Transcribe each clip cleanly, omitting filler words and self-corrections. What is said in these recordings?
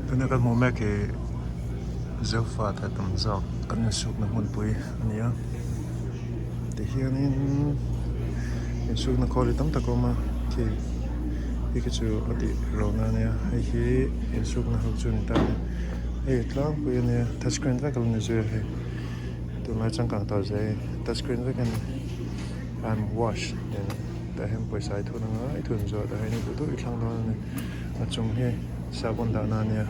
Tuna kan hmuh mek hi Zofa te tam zawk kan insukna hmunpui a ni a tihianin insukna khawl hi tam tak a awm a khi hei khi chu a tih lohna a nia hei hi insukna ho chu a ni ta a ni hei tlangpui a nia touch screen vek a lo ni zui a hei tunlai changkang tawh zia hi touch screen vek a ni I'm wash tah hian pawisa i thun anga i thun zawh tah hian i duh duh i thlang dawn a ni a chung hi sahbawn dahna a nia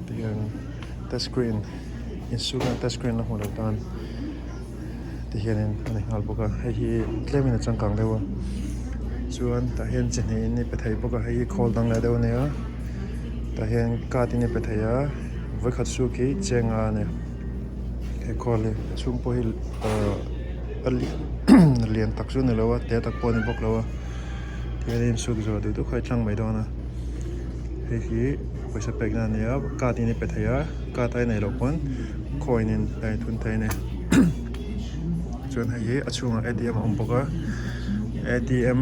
tihian touch screen insuk na touch screen la hmu lo tan tihianin a ni nghal bawk a hei hi tlemin a changkang deuh a chuan tah hian chi hnihin i pe thei bawk a hei hi khawl dang leh deuh a nia tah hian card in i pe thei a vawikhat suk hi chenga a ni he khawl hi a chhung pawh hi ahh a lian tak chu a ni lo a te tak pawh a ni bawk lo a tihian a insuk zawh duh duh kha i thlang mai dawn a hei hi pawisa pekna a ni a card in i pe thei a card a i neih loh pawn coin in a inthun thei a ni chuan hei hi a chhungah a t m a awm bawk a a t m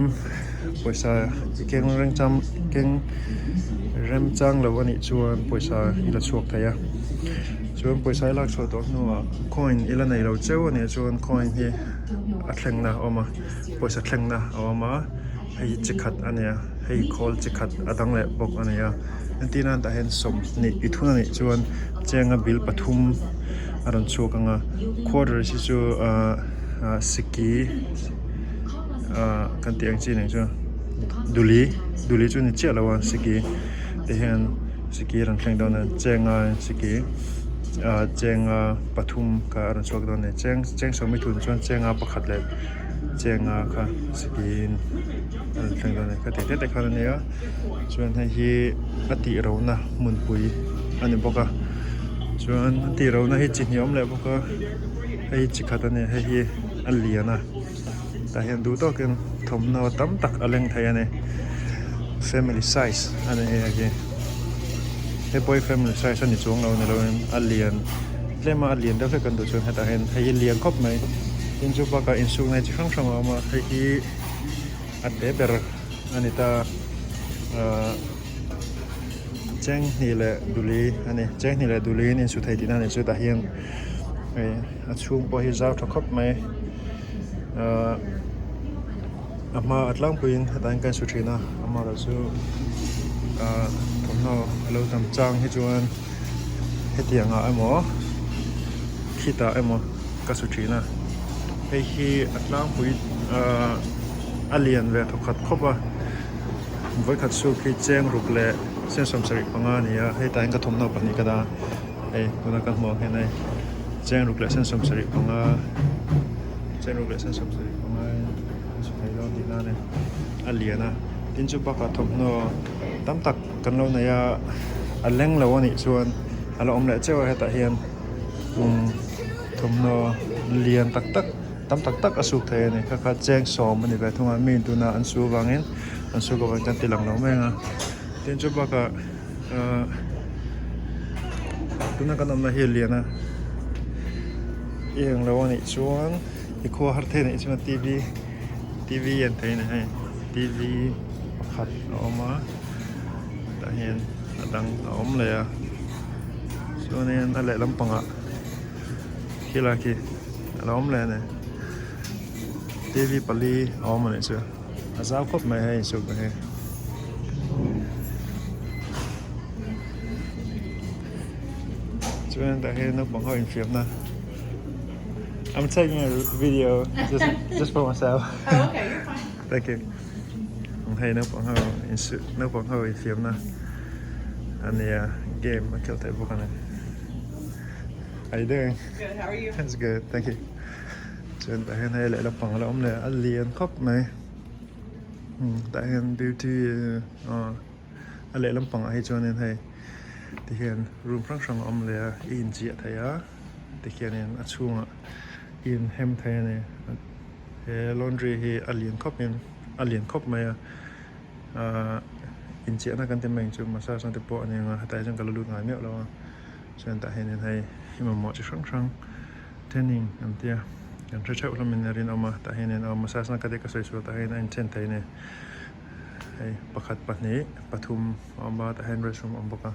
pawisa i keng rengchang keng remchang lo a nih chuan pawisa i la chhuak thei a chuan pawisa i lak chhuah tawh hnuah coin i la nei lo cheu a nih chuan coin hi a thlengna a awm a pawisa thlengna a awm a hei hi chi khat a ni a hei khawl chi khat a dang leh bawk a ni a entir nan tah hian sawmhnih i thun a nih chuan chenga bill pathum a rawn chhuak ang a quarters hi chu ahh ahh siki ahh kan tih ang chi nen chuan duli duli chu a ni chiah lo a siki te hian siki a rawn thleng dawn a chenga siki ahh chenga pathum kha a rawn chhuak dawn a ni cheng cheng sawm i thun chuan chenga pakhat leh chenga kha sikiin a rawn thleng dawn a ni khati te te khan a nia chuan hei hi a tih rona hmunpui a ni bawk a chuan a tih rona hi chi hnih a awm leh bawk a hei hi chi khat a ni hei hi a lian a tah hian duh tawkin thawmhnaw tam tak a leng thei a ni family size a ni hei hi hei pawh hi family size a ni chuang lo a ni loin a lian tlem a a lian deuh hlek kan duh chuan hetah hian hei hi lian khawp mai tin chu bakah insukna hi chi hrang hrang a awm a hei hi a te ber a ni ta ahh cheng hnih leh duli a ni cheng hnih leh duli in insu thei tihna a ni chu tah hian hei a chhung pawh hi zau tha khawp mai ahh a hma a tlangpuiin hetah hian ka insu thin a amaherawhchu ahh thawmhnaw a lo tam chang hi chuan hetiang ah emaw khitah emaw ka su thin a hei hi a tlangpui ahh a lian ve thawkhat khawp a vawikhat suk hi cheng ruk leh sen 75 a ni a hei tah hian ka thawmhnaw pahnih ka dah a hei tuna ka hmuh ang hian hei cheng ruk leh sen 75 cheng ruk leh sen 75 in su thei dawn tihna a ni a lian a tin chu bakah thawmhnaw tam tak kan lo nei a a leng lo a nih chuan a la awm leh cheu a hetah hian umm thawmhnaw lian tak tak tam tak tak a suk thei a ni kha kha cheng sawm a ni ve thung a mi tuna an su avangin an suk avangin kan ti lang lo mai ang a tin chu bakah ahh tuna kan awmna hi a lian a i eng lo a nih chuan i khua har thei a nih chuan t v t v en thei a ni hei t v pakhat a awm a tah hian a dang a awm leh a chuanin a lehlam pangah khilai khi a lo awm leh a ni t v pali a awm a nih chu a zau khawp mai hei insuk na hi. Chuan tah hian naupang ho infiamna I'm taking a video just just for myself. Oh, okay, you're fine. Thank you. Hei naupang ho insu naupang ho infiamna a nia game a khel theih bawk a ni. How you doing? Good, how are you? That's good, thank you. Chuan tah hian hei lehlam pang a la awm leh a lian khawp mai. Tah hian beauty aw a lehlam pangah hi chuanin hei tihian room hrang hrang a awm leh a i inchiah thei a tikhianin a chhungah i inhem thei a ni he laundry hi a lian khawp in a lian khawp mai a ahh inchiahna kan ti mai ang chu massage na te pawh a ni ang a hetah hi chuan ka la lut ngai miah lo a chuan tah hianin hei i mamawh chi hrang hrang tanning an tia kan hre theuh hlawmin a rinawm a tah hianin aw massage na ka tih ka sawi sual tah hian a inchen thei a ni hei pakhat pahnih pathum a awm a tah hian restroom a awm bawk a.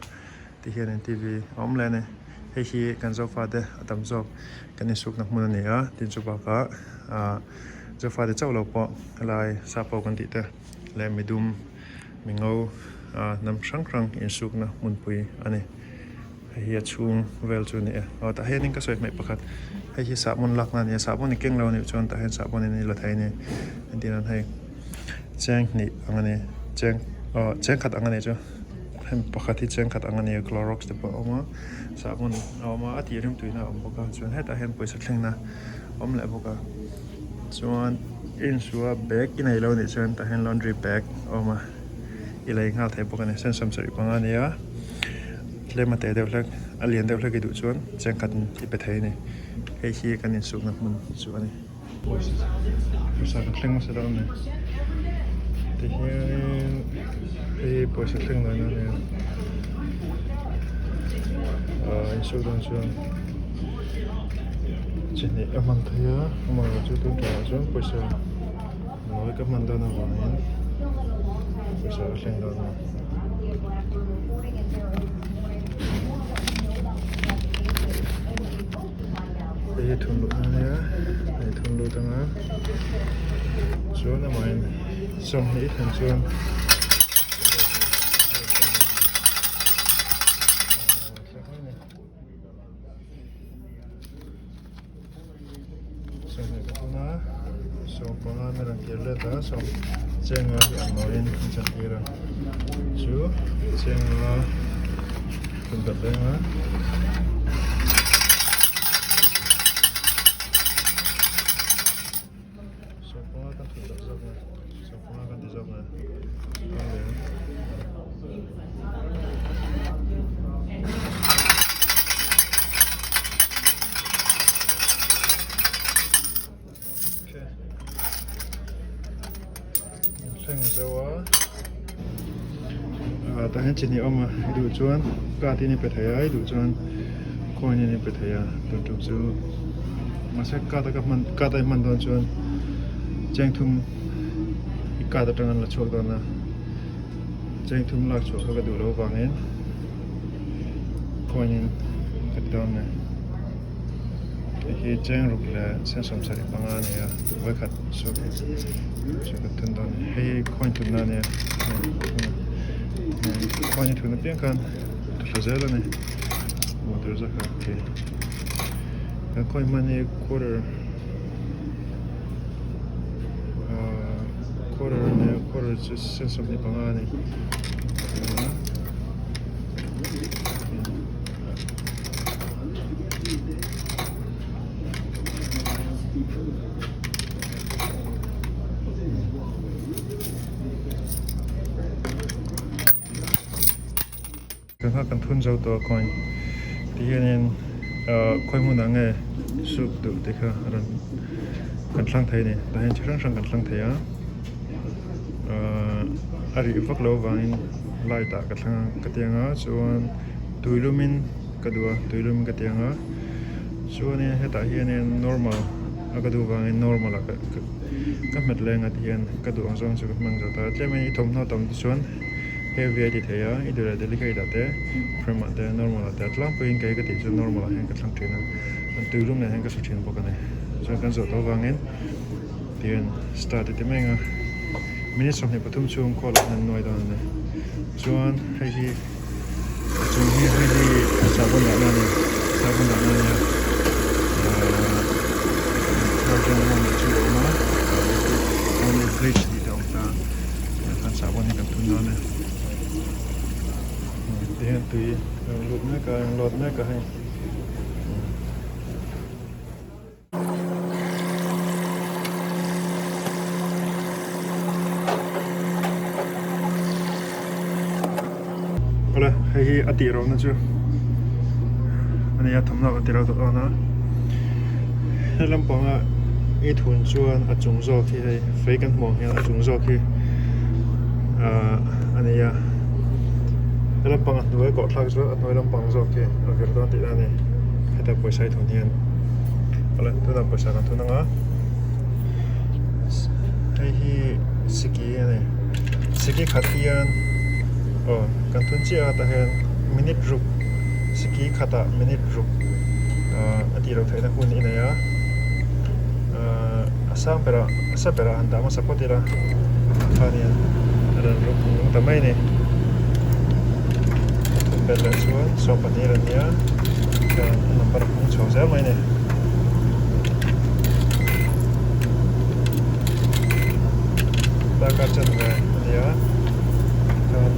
Ti hianin TV a awm leh a ni. Hei hi kan Zofate a tam zawk kan insukna hmun a ni a, tin chu bakah ah Zofate chauh lo pawh helai sap ho kan tih te leh midum mingo ah hnam hrang hrang insukna hmunpui a ni. Hei hi a chhung vel chu a ni e. Aw tah hianin ka sawi hmaih pakhat hei hi sahbawn lakna a ni a, sahbawn i keng lo a nih chuan tah hian sahbawn in i la thei a ni. Entirnan hei cheng hnih ang a ni cheng aw cheng khat ang a ni chu. Hemi pakhat hi cheng khat ang a ni a clorox te pawh a awm a sahbawn a awm a a tih rim tuina a awm bawk a chuan hetah hian pawisa thlengna a awm leh bawk a chuan i insua bag i nei lo anih chuan tah hian laundry bag a awm a i lei nghal thei bawk a ni sensawm sarih panga a ni a tlem a te deuh hlek a lian deuh hlek i duh chuan cheng khat i pe thei a ni hei hi kan insukna hmun chu a ni. Pawisa ka thleng hmasa dawn a ni tihianin hei pawisa thleng dan a nia ahh insuk dawn chuan chi hnih a hman theih a amaherawhchu tun ṭumah chuan pawisa nawi ka hman dawn avangin pawisa a thleng dawn a ni. Hei hi thun luhna a nia hei thun lut anga chuan amahin sawmhnih i thlen chuan sawmhnih ka thun a sawmpanga min rawn kir let a sawm chenga hi a nawiin an chantir a chu chenga thun belh reng a. Sawmpanga kan thun belh zawk a sawmpanga kan ti zawk a Thleng zo a ah tah hian chi hnih a awm a i duh chuan card in i pe thei a i duh chuan coin in i pe thei a tun tum chu mahse card a ka hman card a i hman dawn chuan cheng thum i card atang an la chhuak dawn a cheng thum lak chhuah kha ka duh loh avangin coin in ka ti dawn a ni. Hei hi cheng ruk leh sensawm sarih panga a ni a vawikhat chu chu kan thun dawn a ni hei hi coin thunna a nia coin a thun apiang khan a hla zel a ni motor zak a okay kan coin hman hi quarter ahh quarter a nia quarter chu sensawmhnih panga a ni. Kan nghak kan thun zo tawh a coin ti hianin ah khawi hmunah nge suk duh tih kha a rawn kan thlang thei a ni tah hian chi hrang hrang kan thlang thei a ah a rih vak loh avangin light ah ka thlang a ka ti ang a chuan tuilumin ka duh a tuilum ka ti ang a chuanin hetah hianin normal a ka duh vangin normal ah ka ka hmet leng a tihian ka duh ang zawng chu ka hman zo ta tlemin i thawmhnaw tam te chuan heavy a ti thei a i duh leh delicate ah te frame ah te normal ah te a tlangpuiin kei ka tih chu normal ah hian ka thlang thin a chuan tuilum nen hian ka su thin bawk a ni chuan kan zawh tawh avangin tihian start i ti mai ang a minute 23 chhung call ah hian an nuai dawn a ni chuan hei hi. A chung hi hei hi sahbawn dahna a ni sahbawn dahna a nia ahh detergent emaw chu a awm a liquid only bleach tih te a awm ta tah khan sahbawn hi kan thun dawn a ni tihian tui a rawn lut mek a a rawn load mek a hei. Awle hei hi a tih lohna chu a ni a thawmhnaw a ti lo tawh dawn a he lampanga i thun chuan a chung zawk hi hei fei kan hmuh ang hian a chung zawk hi ahh a ni a he lampang a hnuai kawh thlak chu a hnuai lampang zawk hi a vir dawn tihna a ni heta pawisa i thun hian. Awle tunah pawisa kan thun anga hei hi siki a ni siki khat hian aw kan thun chiah a tah hian minute ruk siki khatah minute ruk a tih loh theihna hun i nei a a sang berah a sa berah han dah hmasa phawt ila khanian a rawn ruk nung ta mai a ni a thum belh leh chuan 12 a nia chuan a number a pung chho zel mai a ni. Darkar chanve a ni a chuan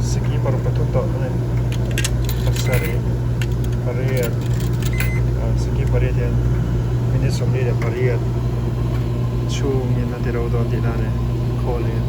siki paruk pathum tawh a ni pasarih pariat ah siki pariat hian minute 48 chhungin a ti ro dawn tihna a ni khawl hian.